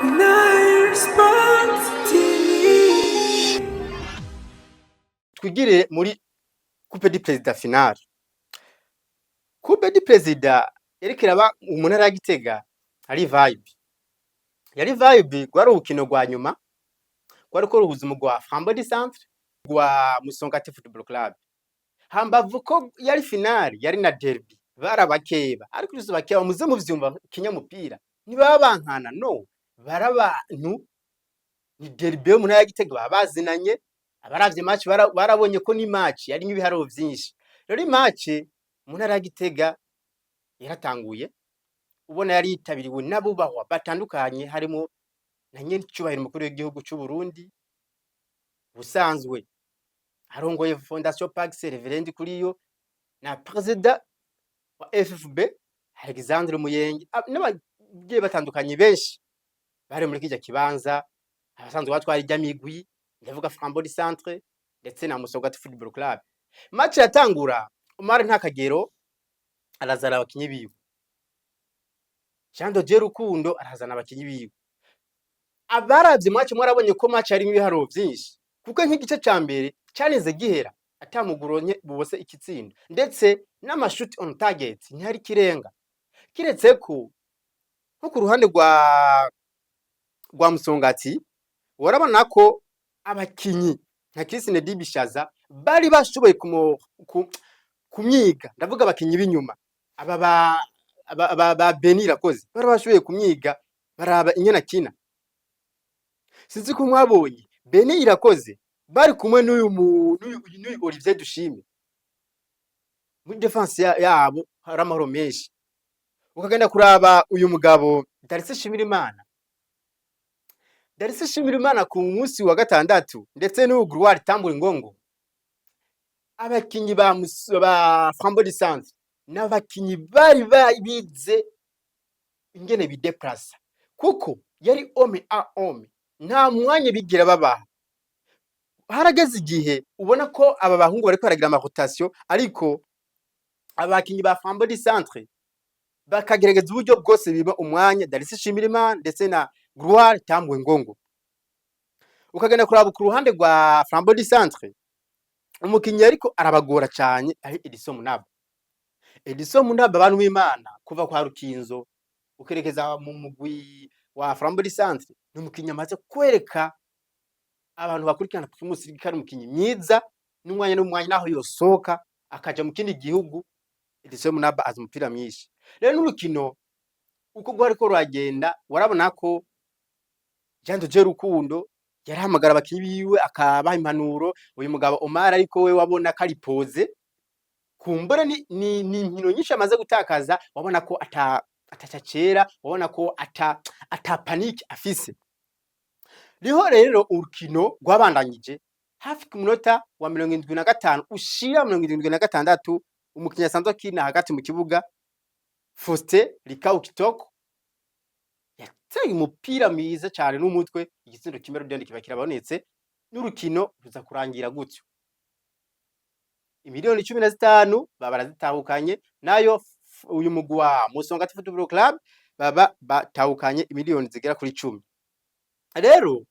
Nile Sports TV. Twigire muri Coupe du Président finale. Coupe du Président yariko iraba mu ntara ya Gitega. Hari vibe, yari vibe. Rwari urukino rwa nyuma rwariko ruhuza umugwi wa Flambeau du Centre rwa Musongati Football Club. Hambavu ko yari finale, yari na derby, barabakeba. Ariko ivyo bakeba, muze muvyumva kinyamupira, ntibaba bankana, no barabantu ni derby yo mu ntara ya Gitega, baba bazinanye. Abaravye match barabonye ko ni match yarimwo ibiharuro vyinshi. Rero match mu ntara ya Gitega yaratanguye, ubona yari yitabiriwe n'abubahwa batandukanye, harimo na nyenicubahiro umukuru w'igihugu c'u Burundi ubusanzwe arongoye Fondation Pax, Reverend Kuriyo, na President wa FFB Alexandre Muyenge, n'abagiye batandukanye benshi bari muri kirya kibanza, abasanzwe batwara irya migwi, ndavuga Flambeau du Centre ndetse na Musongati Football Club. Match yatangura, Omar Ntakagero arazana abakinyi biwe, Jean de Dieu Rukundo arazana abakinyi biwe. Abaravye match mwarabonye ko match yarimwo ibiharuro vyinshi, kuko nk'igice ca mbere canize gihera ata muguronye bubose ikitsinda, ndetse n'amashuti on target ntihari kirenga, kiretse ko nko ku ruhande rwa Musongati warabona ko abakinyi nka Christine Dibishaza bari bashoboye kumyiga. Ndavuga abakinyi b'inyuma, aba ba Beni Irakoze, bari bashoboye kumyiga, baraba ingene akina. Sinzi ko mwabonye Beni Irakoze bari kumwe n'uyu Olivier Dushime muri défense yabo, hari amahoro menshi. Ukagenda kuraba uyu mugabo Darcy Shimirimana, Darcy Shimirimana ku munsi wa gatandatu, ndetse n'uyu Gloire Tambwe Ngongo. Abakinyi ba Flambeau du Centre n'abakinyi bari bize ingene bideplasa, kuko yari homme à homme, nta mwanya bigira babaha. Harageze igihe ubona ko aba bahungu bariko baragira ama rotation, ariko abakinyi ba Flambeau du Centre bakagerageza uburyo bwose biba umwanya Darcy Shimirimana ndetse na Gloire Tambwe Ngongo. Ukagenda kuraba ku ruhande rwa Flambeau du Centre, umukinyi ariko arabagora cyane ari Edison Munaba. Edison Munaba, abantu b'Imana, kuva kwa Rukinzo ukerekeza mu mugwi wa Flambeau du Centre, ni umukinyi amaze kwereka abantu bakurikirana Primus League ko ari umukinyi mwiza. N'umwanya n'umwanya, naho yosohoka akaja mu kindi gihugu, Edison Munaba azi umupira mwinshi. Rero n'urukino uko rwariko ruragenda, warabona ko Jean de Dieu Rukundo yarahamagara abakinyi biwe akabaha impanuro. Uyu mugabo Omar ariko we wabona ko ari posé, kumbura ni inkino nyinshi amaze gutakaza, wabona ko ata atacacera, wabona ko ata panique afise. Niho rero urukino rwabandanyije, hafi ku munota wa 75 ushira 76, umukinyi asanzwe akina hagati mu kibuga Faustin Likau Kitoko yateye umupira mwiza cyane n'umutwe, igitsindo kimwe rudende kiba kirabonetse, n'urukino ruza kurangira gutyo. Imiliyoni 15 baba barazitahukanye, nayo uyu mugwi wa Musongati Football Club baba batahukanye imiliyoni zigera kuri 10. Rero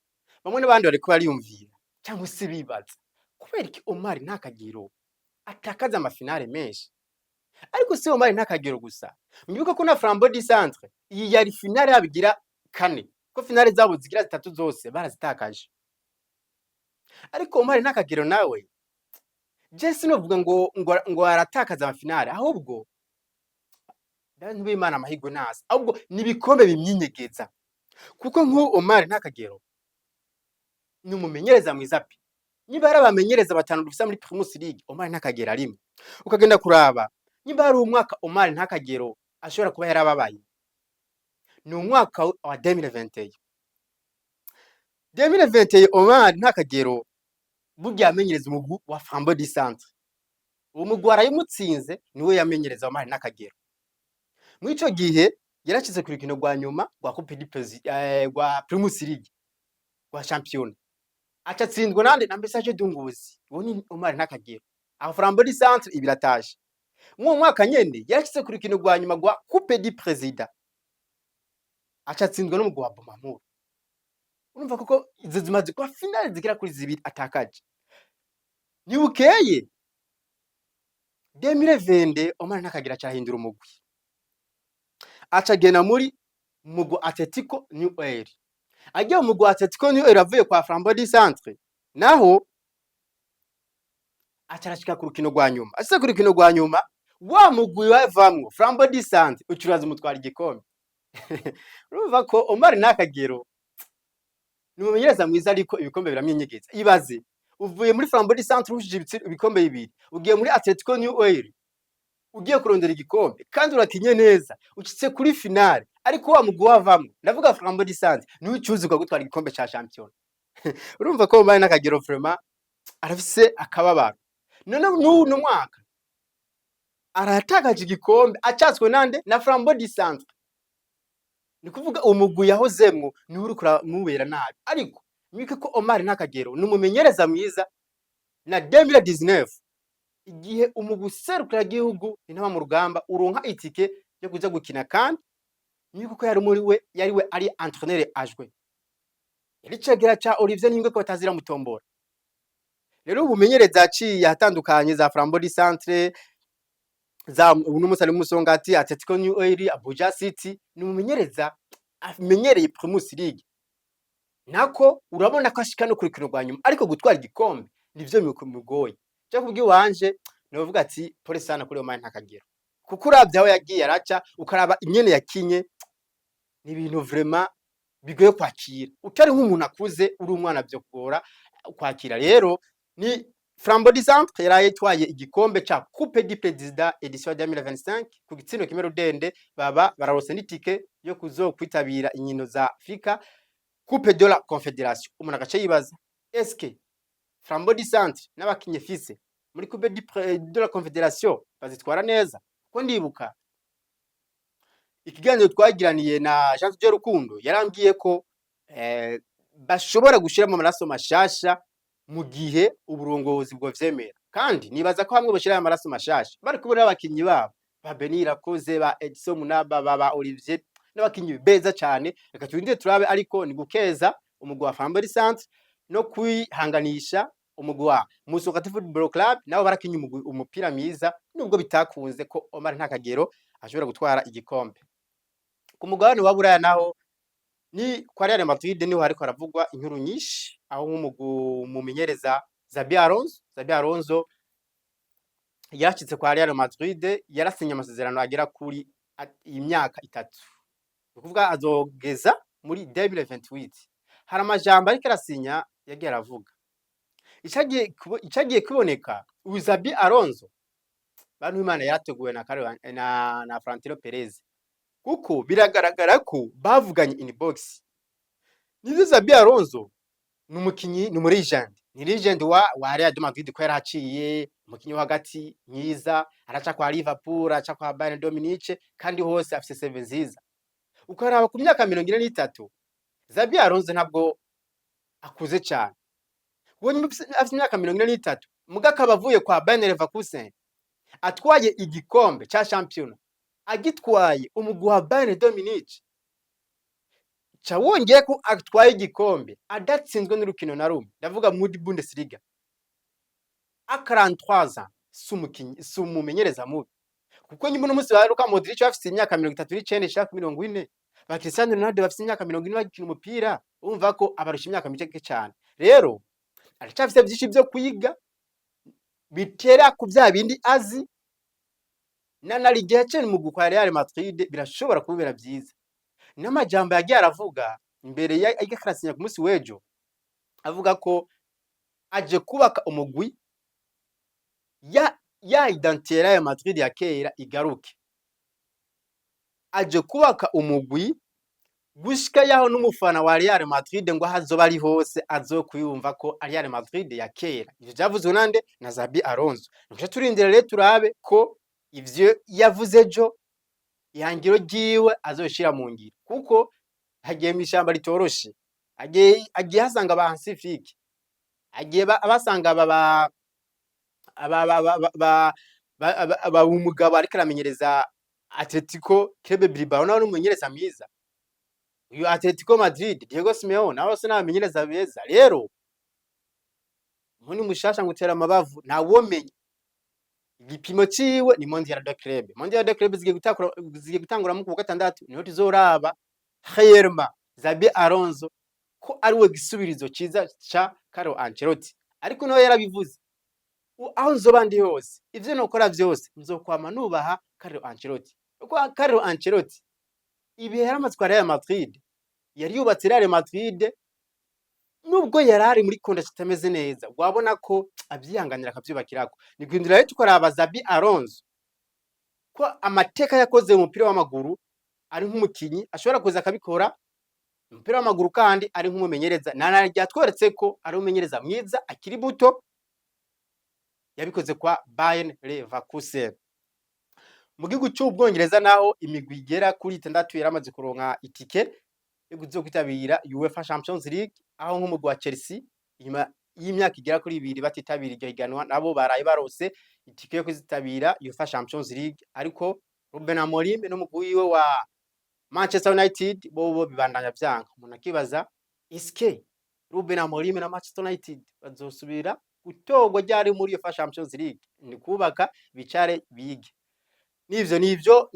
bamwe n'abandi bariko bariyumvira cyangwa se bibaza kubera iki Omar Ntakagiro atakaza ama finale menshi. Ariko si Omar Ntakagiro gusa, mwibuka ko na Flambeau du Centre iyi yari finale yabo igira kane, ko finale zabo zigira zitatu zose barazitakaje. Ariko Omar Ntakagiro nawe, je sinovuga ngo aratakaza ama finale, ahubwo bantu b'Imana, amahirwe nasa, ahubwo ni ibikombe bimyinyegeza, kuko nk'ubu Omar Ntakagero ni umumenyereza mwiza pe. Niba hari abamenyereza batanu dufise muri Primus League, Omar Ntakagero arimo. Ukagenda kuraba niba hari umwaka Omar Ntakagero ashobora kuba yarababaye, ni umwaka wa 2021. 2021 Omar Ntakagero burya yamenyereza umugwi wa Flambeau du Centre. Uwo mugwi warayimutsinze, niwe yamenyereza Omar Ntakagero. Muri ico gihe yarashize ku rukino rwa nyuma rwa Coupe du Président, rwa Primus League, rwa championnat, aca atsindwa nande? Na Messager de Ngozi. Uwo ni Omar Ntakagero. Aho Flambeau du Centre ibiratashe. Mw'uwo mwaka nyene yarashize ku rukino rwa nyuma rwa Coupe du Président, aca atsindwa n'umugwi wa Bumamuru. Urumva koko izo zimaze kuba finale zigera kuri zibiri atakaje. Ni bukeye 2020, Omar Ntakagira acahindura umugwi, acagenda muri mugwi Atletico New Oil. Agiye mu mugwi wa Atletico New Oil avuye kwa Flambeau du Centre, naho acarashika ku rukino rwa nyuma. Ashitse ku rukino rwa nyuma, wa mugwi wavamwo Flambeau du Centre ucuraza umutwara igikombe. Urumva ko Omar Ntakagero ni umumenyereza mwiza, ariko ibikombe biramwinyegeza. Ibaze uvuye muri Flambeau du Centre urushije ibikombe bibiri, ugiye muri Atletico New Oil ugiye kurondera igikombe, kandi urakinye neza, ucitse kuri finale, ariko wa mugwi wavamwo, ndavuga Flambeau du Centre, niwe ucuza ukagutwara igikombe ca champion. Urumva ko Omar Ntakagero vraiment arafise akababaro. None n'uno mwaka aratakaje igikombe, acatswe nande? Na Flambeau du Centre. Ni kuvuga umugwi yahozemwo niwe uriko uramubera nabi. Ariko mwibuke ko Omar Ntakagero ni umumenyereza mwiza. Na 2019, igihe umugwi serukiragihugu Intama mu Rugamba uronka itike yo kuja gukina, kandi mwibuke ko yari muri we, yari we ari entraîneur adjoint, yari cegera ca Olivier Niyungeko ko batazira mutombora. Rero ubumenyereza yaciye ahatandukanye, za Flambeau du Centre, za ubu n'umunsi ari Musongati, Atletico New Oil, Abuja City, ni umumenyereza amenyereye Primus League. Nako urabona ko ashika no ku rukino rwa nyuma, ariko gutwara igikombe nivyo bimugoye. Je kubw'iwanje novuga ati pole sana kuri Omar Ntakagero, kuko uravye aho yagiye araca, ukaraba ingene yakinye, ni ibintu vraiment bigoye kwakira. Utari nk'umuntu akuze, uri umwana vyo kugora kwakira. Rero ni Flambeau du Centre yaraye itwaye igikombe ca Coupe du Président édition 2025 ku gitsindo kimwe rudende, baba bararose n'itike yo kuzokwitabira inkino za Afrika, Coupe de la Confédération. Umuntu agace yibaza: est-ce que Flambeau du Centre n'abakinyi fise muri Coupe de la Confédération bazitwara neza? Kuko ndibuka ikiganiro twagiraniye na Jean Dieu Rukundo, yarambwiye ko bashobora gushiramo amaraso mashasha mu gihe uburongozi bwo vyemera. Kandi nibaza ko hamwe bashirayo amaraso mashasha, bari kubona abakinyi babo ba Beni Irakoze, ba Edson Munaba, ba Olivier, n'abakinyi beza cyane. Reka turindire turabe. Ariko ni gukeza umugwi wa Flambeau du Centre no kwihanganisha umugwi wa Musongati Football Club, nabo barakinye umupira mwiza, nubwo bitakunze ko Omar Ntakagero ashobora gutwara igikombe. Ku mugabane wa Buraya naho ni kwa Real Madrid, niho hariko haravugwa inkuru nyinshi, aho nk'umugwi mumenyereza Xabi Alonso. Xabi Alonso yarashitse kwa Real Madrid, yarasinye amasezerano agera kuri imyaka 3, ni ukuvuga azogeza muri 2028. Hari amajambo ariko arasinya yagiye aravuga. Icagiye kuboneka, uyu Xabi Alonso, bantu b'Imana, yarateguwe na na Florentino Perez, kuko biragaragara ko bavuganye inbox. Nivyo, Xabi Alonso ni umukinyi, ni umu legend, ni legend wa Real de Madrid, ko yarahaciye, umukinyi wo hagati mwiza, araca kwa Liverpool, araca kwa Bayern de Munich, kandi hose afise CV nziza. Ukaraba ku myaka 43, Xabi Alonso ntabwo akuze cyane. Uwo nyuma afise imyaka 43, muga akaba avuye kwa Bayer Leverkusen atwaye igikombe ca championnat, agitwaye umugwi wa Bayern de Munich, ca wongeye ko atwaye igikombe adatsinzwe n'urukino na rumwe, ndavuga muri Bundesliga. A 43 ans, si umukinyi, si umumenyereza mubi, kuko nyuma n'umunsi ba Luka Modric bafise imyaka 39 ishaka 40, ba Cristiano Ronaldo bafise imyaka 40 bagikina umupira. Urumva ko abarusha imyaka mike cyane. Rero aracafise vyinshi vyo kwiga bitera ku vya bindi azi na igihe yaciye mu mugwi kwa Real Madrid, birashobora kubera vyiza. N'amajambo yagiye aravuga imbere ya ariko arasinya ku munsi w'ejo, avuga ko aje kubaka umugwi ya identité ya Real Madrid ya kera igaruke, aje kubaka umugwi gushika yaho n'umufana wa Real Madrid ngo aho azoba ari hose azokwiyumva ko ari Real Madrid ya kera. Ivyo vyavuzwe nande? Na Xabi Alonso. Nuko turindira rero turabe ko ivyo yavuze ejo, ihangiro ryiwe azoshira mu ngiro, kuko hagiye mw'ishamba ritoroshe, agiye hasanga ba Hansi Flick, agiye abasanga aba ba aba ba ba ba ba ba umugabo ariko aramenyereza Atletico Club Bilbao, nawe n'umumenyereza mwiza. Uyu Atletico Madrid, Diego Simeone, nabo se n'abamenyereza beza. Rero umuntu mushasha ngo utera amabavu, ntawomenya. Igipimo ciwe ni Mondial de Club. Mondial de Club zigiye gutangura mu kuwa gatandatu, niho tuzoraba réellement Xabi Alonso ko ari we gisubirizo ciza ca Carlo Ancelotti. Ariko nawe yarabivuze: "Aho nzoba ndi hose, ivyo nokora vyose, nzokwama nubaha Carlo Ancelotti", kuko Carlo Ancelotti ibihe yaramaze kwa Real Madrid, yari yubatse Real Madrid. Nubwo yari ari muri condition itameze neza, wabona ko avyihanganira akavyubakirako. Ni guhindura rero tukaraba Xabi Alonso ko amateka yakoze mu mupira w'amaguru ari nk'umukinyi ashobora kuza akabikora umupira w'amaguru, kandi ari nk'umumenyereza. Na ryatweretse ko ari umumenyereza mwiza akiri muto, yabikoze kwa Bayern Leverkusen. Mu gihugu c'Ubwongereza naho, imigwi igera kuri itandatu yaramaze kuronka itike yo kwitabira UEFA Champions League, aho nk'umugwi wa Chelsea, inyuma y'imyaka igera kuri 2 batitabira iryo higanwa, nabo baraye barose itike yo kuzitabira UEFA Champions League. Ariko Ruben Amorim n'umugwi wiwe wa Manchester United bobo bibandanya vyanka. Umuntu akibaza: eske Ruben Amorim na Manchester United bazosubira gutorwa ryari muri UEFA Champions League? Ni kubaka bicare bige. Nivyo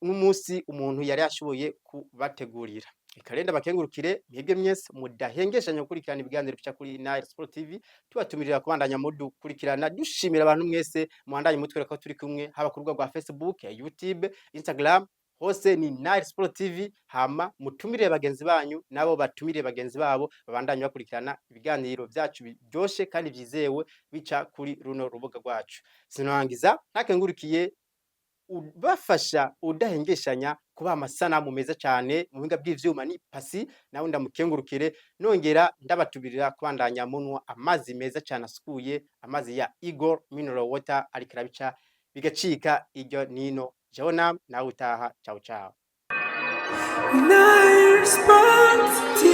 n'umunsi umuntu yari yashoboye kubategurira. Reka rero ndabakengurukire mwebwe mwese mudahengeshanya gukurikirana ibiganiro bica kuri Nile Sport TV, tubatumirira kubandanya mudukurikirana. Dushimira abantu mwese mubandanye mutwereka ko turi kumwe, haba ku rubuga rwa Facebook, YouTube, Instagram, hose ni Nile Sport TV. Hama mutumire bagenzi banyu, nabo batumire bagenzi babo, babandanye bakurikirana ibiganiro vyacu biryoshe kandi vyizewe bica kuri runo rubuga rwacu. Sinorangiza ntakengurikiye ubafasha udahengeshanya kubaha amasanamu meza cyane mu buhinga bw'ivyuma, ni Pasi, nawe ndamukengurukire. Nongera ndabatubirira kubandanya munwa amazi meza cyane asukuye, amazi ya Eagle Mineral Water, ariko arabica bigacika iryo nino. Jewe nawe utaha. Ciao ciao. Nile Sport TV.